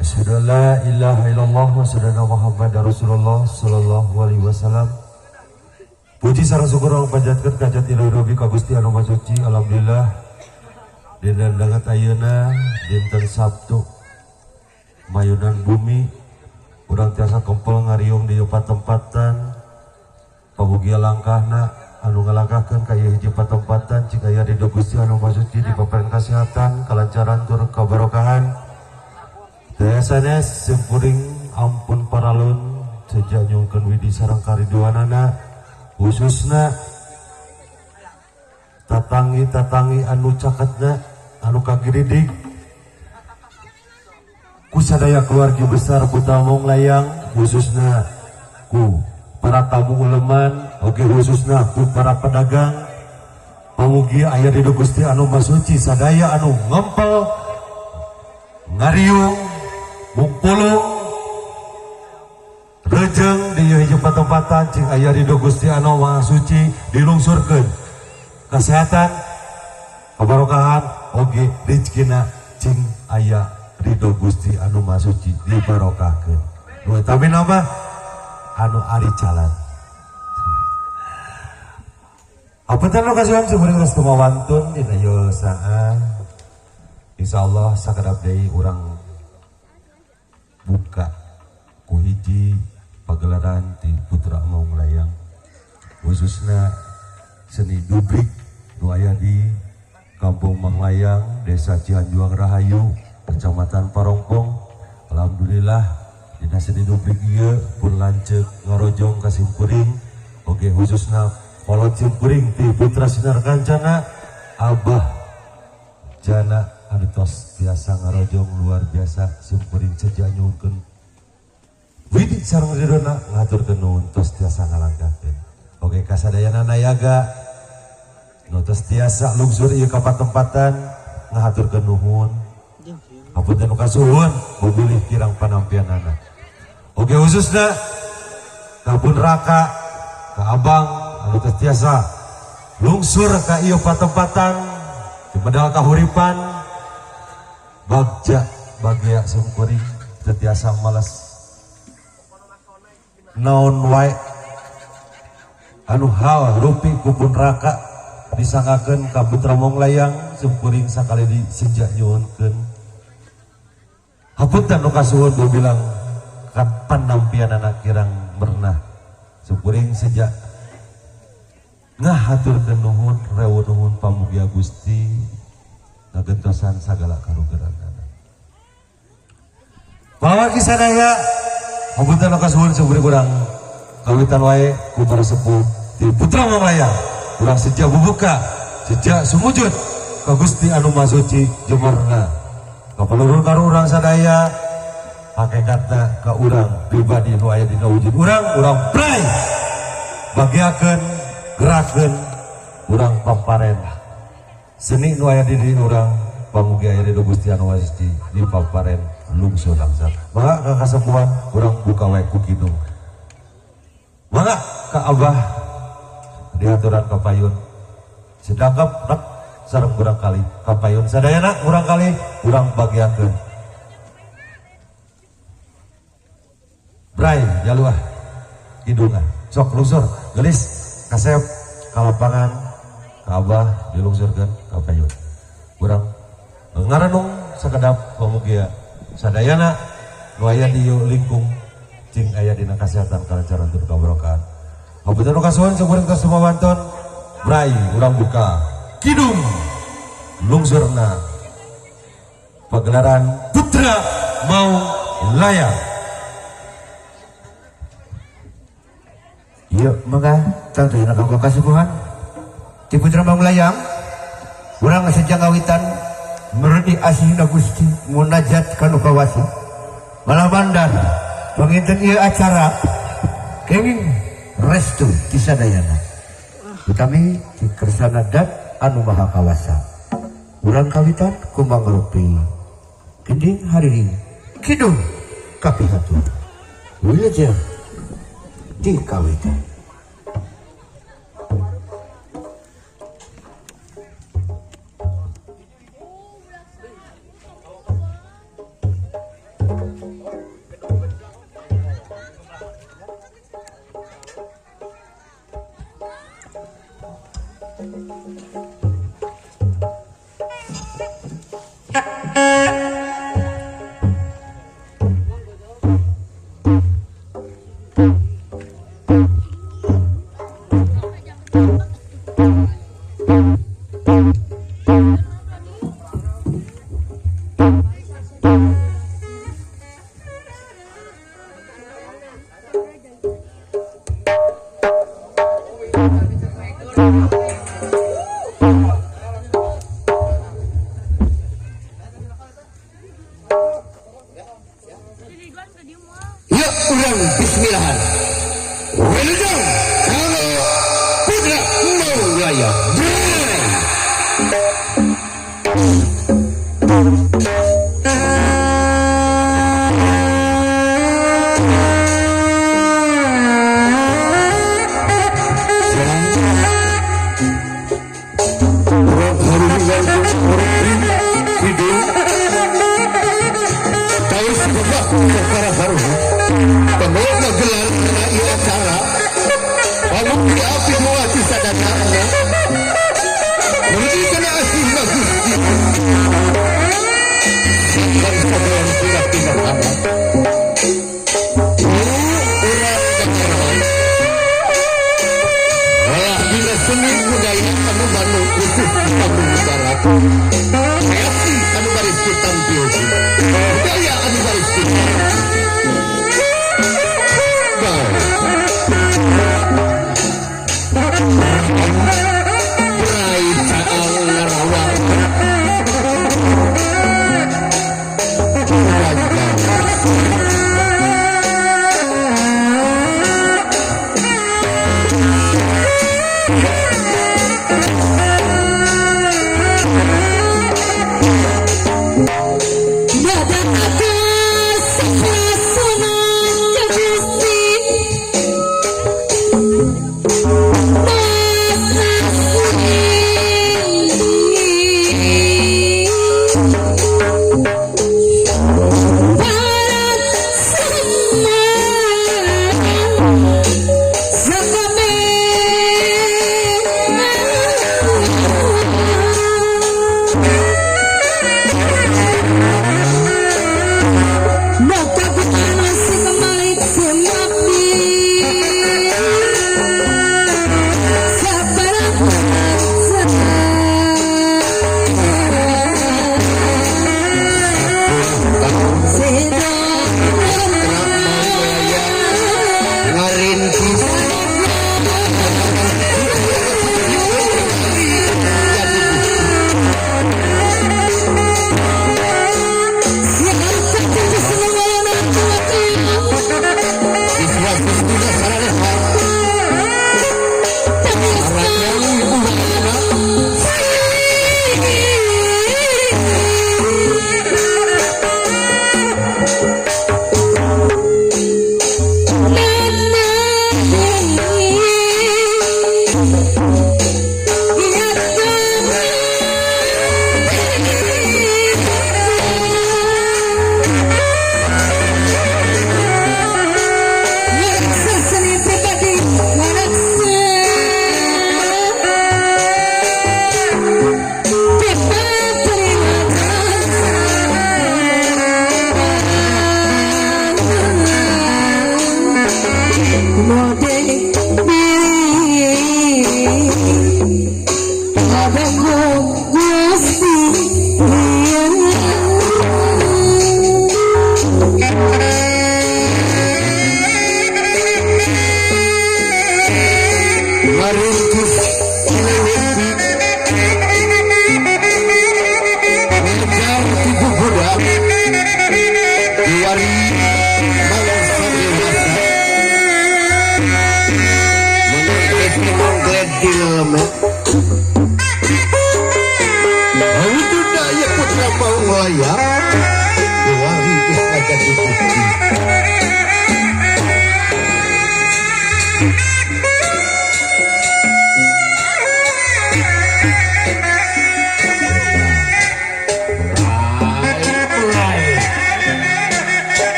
Asyhadu an la ilaha illallah wa asyhadu anna Muhammadar Rasulullah sallallahu alaihi wasallam. Puji sareng syukur urang panjatkeun ka Jati Robi ka Gusti Anu Maha Suci. Alhamdulillah dinten danget ayeuna dinten Sabtu mayunan bumi urang tiasa kempel ngariung di patempatan pamugia langkahna anu ngalangkahkeun ka ieu hiji patempatan cing aya di Gusti Anu Maha Suci dipaparin kasehatan kalancaran tur kabarokahan. Daya sanes simkuring ampun paralun sejak nyungkeun widi sareng kariduanana khususna tatangi-tatangi anu caketna anu kagiridig ku sadaya keluarga besar Putra Maung Layang khususna ku para tamu uleman oge khususna ku para pedagang pamugi aya di Gusti Anu Maha Suci sadaya anu ngempel ngariung mungpulung rejeng di hiji patempatan cing aya ridho Gusti Anu Maha Suci dilungsurkeun kesehatan kebarokahan oge rezekina cing aya ridho Gusti Anu Maha Suci dibarokahkeun. Nu eta mah anu ari jalan. Apunten nu kasuhun sumring geus tumawantun dina ieu saha. Insyaallah sakedap deui urang buka ku hiji pagelaran ti Putra Maung Layang khususna seni dubrik nu aya di Kampung Manglayang, Desa Cihanjuang Rahayu, Kecamatan Parongpong. Alhamdulillah dina seni dubrik ieu pun lanceuk ngarojong ka simkuring oge khususna kolot simkuring ti Putra Sinar Kancana Abah Jana anu tos biasa ngarojong luar biasa simkuring sejak nyungkeun widi sareng ridona ngaturkeun nuhun tos tiasa ngalangkahkeun. Oke kasadayana nayaga nu tos tiasa lungsur ieu ka patempatan ngahaturkeun nuhun. Hapunten nu kasuhun bobilih kirang panampianana. Oke khususna ka pun raka ka abang anu tos tiasa lungsur ka ieu patempatan di medal kahuripan bagja bagia simkuring teu tiasa males naon wae anu hal rupi ku pun raka disanggakeun ka Putra Maung Layang simkuring sakali di sejak nyuhunkeun. Hapunten nu kasuhun bilang kapan nampianana kirang mernah simkuring sejak ngahaturkeun nuhun rewu nuhun pamugia Gusti ngagentosan sagala karugeranana. Bawa kisadaya hapunten nu kasuhun simkuring urang kawitan wae ku para sepuh di Putra Maung Layang urang sejak bubuka sejak sumujud ka Gusti Anu Maha Suci jemorna kapaluhur ka urang sadaya hakikatna ka urang pribadi nu aya dina wujud urang urang pray bagiakeun gerakeun urang pamparen seni nu aya di diri urang pamugi aya di Gusti Anu Maha Suci di pamparen lungsur langsar. Mangga ka kasepuhan urang buka wae ku kidung. Mangga ka abah diaturan ka payun sedangkap rek sareng urang kali ka payun sadayana urang kali urang bagiakeun. Bray jaluah kidungan sok lungsur geulis kasep ka lapangan ka abah dilungsurkeun ka payun. Urang ngarenung sakedap pamugia sadayana nu aya di lingkung cing aya dina kasehatan kalancaran tur kabarokahan. Hapunten nu kasuhun syukuring tos sumawantun bray urang buka kidung lungsurna pagelaran Putra Maung Layang. Yuk mangga tangtuyna kanggo kasubuhan ti Putra Maung Layang urang sejak ngawitan merdi asihna Gusti munajat kanu kawasa malah bandar panginten ieu acara kenging restu ti sadayana utami ti kersana dat anu maha kawasa urang kawitan kumangrupi gending hariring kidung kapihatur wilujeng di kawitan.